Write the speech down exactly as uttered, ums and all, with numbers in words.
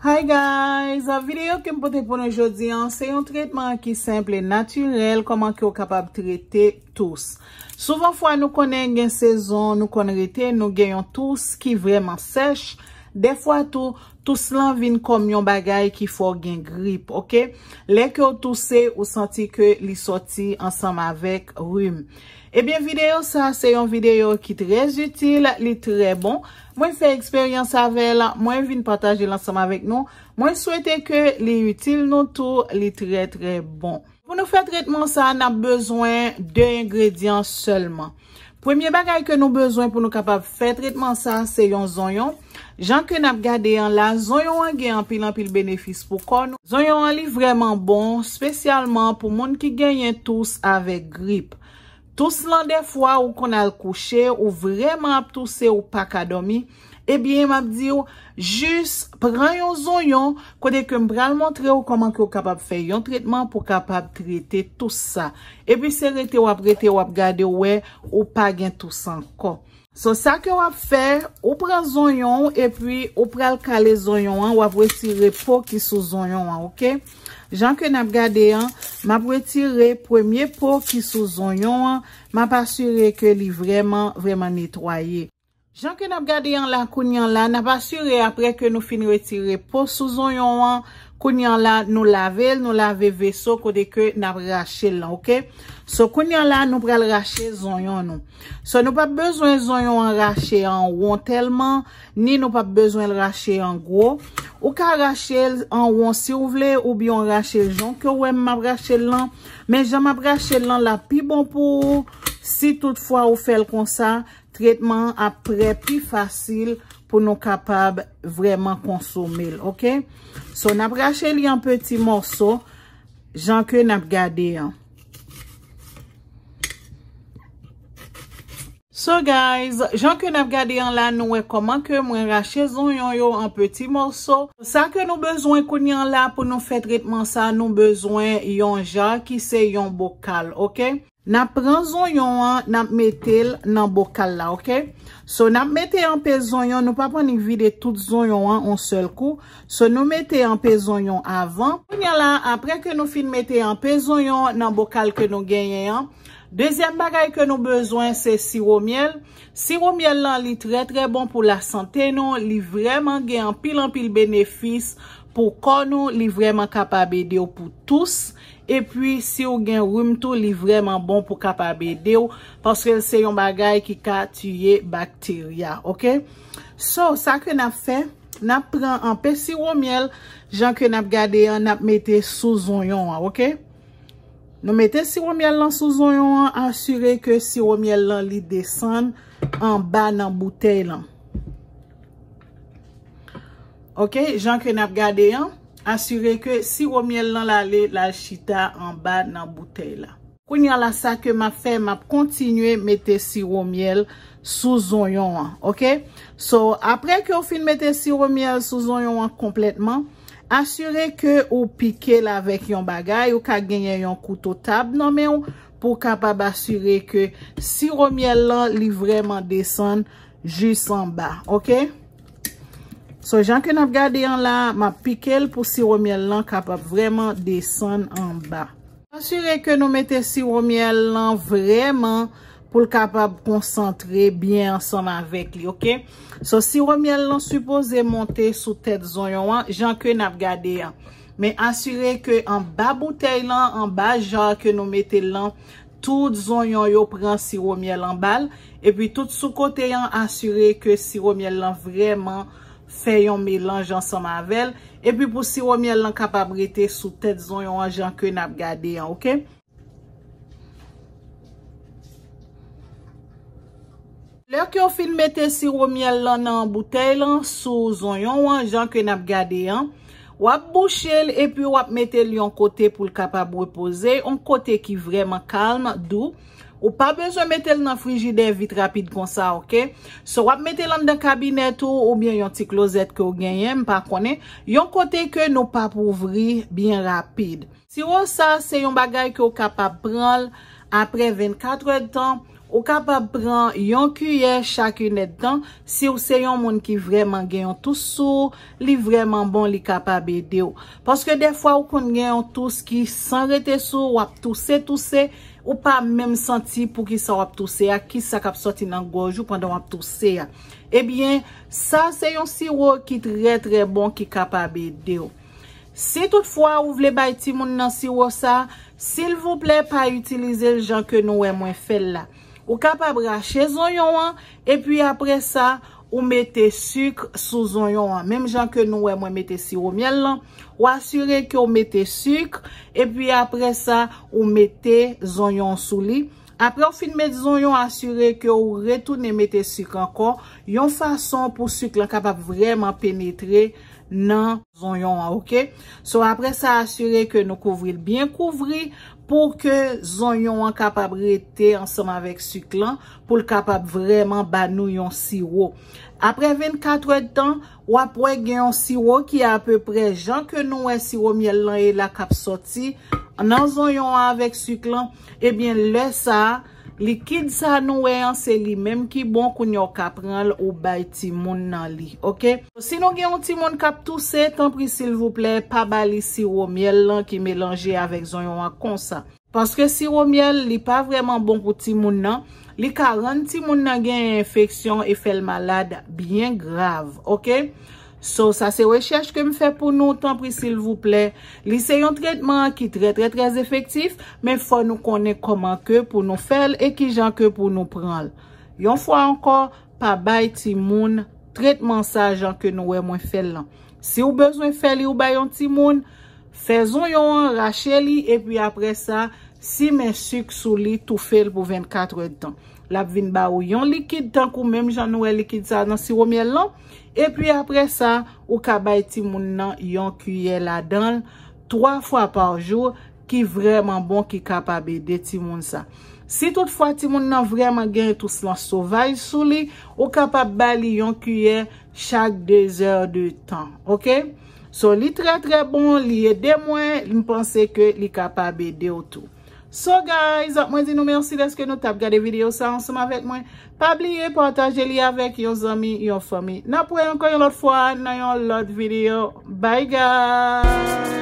Hi guys, videyo ke m pote pou nou jodi an, se yon tretman ki senp e natirèl, kòman ke w kapab trete tous. Souvan fwa nou konnen gen sezon, nou konn rete, nou gen yon tous ki vrèman sèch. Dèfwa tou, tous lan vin kòm yon bagay ki fè w gen grip, oke? Lè ke w touse, ou santi ke li sòti ansanm avèk rim. Ebyen, videyo sa se yon videyo ki trè itil, li trè bon. Mwen fè eksperyans avè l, mwen vin pataje l ansanm avèk nou. Mwen swete ke li itil nou tou, li trè, trè bon. Pou nou fè tretman sa, n ap bezwen de engredyan sèlman. Premye bagay ke nou bezwen pou nou kapab fè tretman sa, se yon zonyon. Jan ke n ap gade an la, zonyon an gen anpil, anpil benefis pou kò nou. Zonyon an li vrèman bon, espesyalman pou moun ki genyen tous avèk grip. Tous lan dèfwa ou konn al kouche, ou vrèman ap touse, ou pa ka dòmi. Ebyen, m ap di w, jis pran yon zonyon, kote ke m pral montre w kòman ke w kapab fè yon tretman pou kapab trete tous sa. Epi se rete w ap rete, w ap gade, w wè, ou pa gen tous ankò. So, sa ke w ap fè, ou pran zonyon w, epi ou pral kale zonyon an, w ap retire po ki sou zonyon an, oke? Jan ke n ap gade an, m ap retire premye po ki sou zonyon an, m ap asire ke li vrèman, vrèman netwaye. Jan ke n ap gade an la, kounye an la, n ap asire apre ke nou fin retire po sou zonyon an, kounye an la, nou lave l, nou lave veso kote ke n ap rache l lan, oke? So, kounye an la, nou pral rache zonyon nou. So, nou p ap bezwen zonyon an rache an won tèlman, ni nou p ap bezwen l rache an gwo. Ou ka rache l an won si w vle, oubyen w rache l jan ke w wè m ap rache l lan. Men jan m ap rache l lan, l ap pi bon pou ou si toutfwa ou fè l konsa. Tretman an ap prè pi fasil pou nou kapab vrèman konsome l, oke? So, n ap rache li an peti mòso, jan ke n ap gade an. So guys, jan ke n ap gade an la, nou wè kòman ke mwen rache zonyon yo an peti mòso. Sa ke nou bezwen kounye an la pou nou fè tretman sa, nou bezwen yon ja ki se yon bokal, oke? N ap pran zonyon an, n ap mete l nan bokal la, oke? So, n ap mete anpe zonyon, nou p ap annik vide tout zonyon an yon sèl kou. So, nou mete anpe zonyon avan. Kounye a la, apre ke nou fin mete anpe zonyon nan bokal ke nou genyen an, dezyèm bagay ke nou bezwen, se siwo myèl. Siwo myèl lan, li trè, trè bon pou lasante nou. Li vrèman gen anpil, anpil benefis pou kò nou. Li vrèman kapab ede w pou tous. Epi, si w gen rim tou, li vrèman bon pou kapab ede w, paske l se yon bagay ki ka tiye bakterya, oke? So, sa ke n ap fè, n ap pran anpe siwo myèl, jan ke n ap gade an, n ap mete sou zonyon an, oke? Nou mete siwo myèl lan sou zonyon an, asire ke siwo myèl lan li desann anba nan boutèy lan. Oke, jan ke n ap gade an, asire ke siwo myèl lan l ale, l al chita anba nan boutèy la. Kounye a la, sa ke m ap fè, m ap kontinye mete siwo myèl sou zonyon an, oke? So, apre ke w fin mete siwo myèl sou zonyon an konplètman, asire ke ou pike l avèk yon bagay, ou ka genyen yon kouto tab nan men w pou w kapab asire ke siwo myèl lan, li vrèman desann jis anba, oke? So, jan ke n ap gade an la, m ap pike l pou siwo myèl lan kapab vrèman desann anba. Asire ke nou mete siwo myèl lan vrèman pou l kapab konsantre byen ansanm avèk li, oke? So, siwo myèl lan sipoze monte sou tèt zonyon an, jan ke n ap gade an. Men asire ke anba boutèy lan, anba ja ke nou mete l lan, tout zonyon yo pran siwo myèl anba l. Epi tout sou kote an, asire ke siwo myèl lan vrèman fè yon melanj ansanm avè l. Epi pou siwo myèl lan kapab rete sou tèt zonyon an jan ke n ap gade an, oke? Lè ke w fin mete siwo myèl lan nan boutèy lan sou zonyon an, jan ke n ap gade an, w ap bouche l epi w ap mete l yon kote pou l kapab repoze, yon kote ki vrèman kalm, dou. Ou pa bezwen mete l nan frijidè vit rapid konsa, oke? So, w ap mete l anndan kabinèt ou oubyen yon ti klozèt ke w genyen, m pa konnen. Yon kote ke nou p ap ouvri byen rapid. Siwo sa, se yon bagay ke w kapab pran l apre vennkat èdtan, Ou kapab pran yon kiyè chak inèdtan. Si w se yon moun ki vrèman gen yon tous sou ou, li vrèman bon, li kapab ede w. Paske dèfwa ou konn gen yon tous ki san rete sou ou, w ap touse, touse, ou pa menm santi poukisa w ap touse a, kisa k ap sòti nan gòj ou pandan w ap touse a. Ebyen, sa se yon siwo ki trè, trè bon, ki kapab ede w. Si toutfwa ou vle bay timoun nan siwo sa, silvouplè pa itilize l jan ke nou wè mwen fè l la. Ou kapab rache zonyon an, epi apre sa, ou mete sik sou zonyon an. Menm jan ke nou wè mwen mete siwo myèl lan, ou asire ke w mete sik, epi apre sa, ou mete zonyon sou li. Apre w fin met zonyon, asire ke w retounen mete sik ankò, yon fason pou sik lan kapab vrèman penetre nan zonyon an, oke? So, apre sa, asire ke nou kouvri l byen kouvri pou ke zonyon an kapab rete ansanm avèk sik lan, pou l kapab vrèman ba nou yon siwo. Apre vennkat èdtan, w ap wè gen yon siwo ki apeprè jan ke nou wè siwo myèl lan ye la k ap sòti nan zonyon an avèk sik lan. Ebyen, lè sa a, likid sa nou wè an, se li menm ki bon, kounye a w ka pran l ou bay timoun nan li, oke? Si nou gen yon timoun k ap touse, tanpri silvouplè, pa ba li siwo myèl lan ki melanje avèk zonyon an konsa. Paske siwo myèl, li pa vrèman bon pou timoun nan. Li ka rann timoun nan gen enfeksyon e fè l malad byen grav, oke? So, sa se rechèch ke m fè pou nou, tanpri silvouplè. Li se yon tretman ki trè, trè, trè efektif, men fò nou konnen kòman ke pou nou fè l e kijan ke pou nou pran l. Yon fwa ankò, pa bay timoun tretman sa jan ke nou wè mwen fè l lan. Si w bezwen fè li ou bay yon timoun, fè zonyon an, rache li, epi apre sa, simen sik sou li, toufe l pou vennkat èdtan. L ap vin ba ou yon likid tankou menm jan nou wè likid sa nan siwo myèl lan. Epi apre sa, ou ka bay timoun nan yon kiyè ladan l twa fwa pa jou, ki vrèman bon, ki kapab ede timoun sa. Si toutfwa timoun nan vrèman gen tous lan sovaj sou li, ou kapab ba li yon kiyè chak de zè de tan, oke? So, li trè, trè bon, li ede mwen, m panse ke li kapab ede w tou. So, guys, mwen di nou mèsi dèske nou t ap gade videyo sa ansanm avèk mwen. Pa bliye pataje li avèk yon zanmi, yon fanmi. N ap wè ankò yon lòt fwa nan yon lòt videyo. Bye, guys!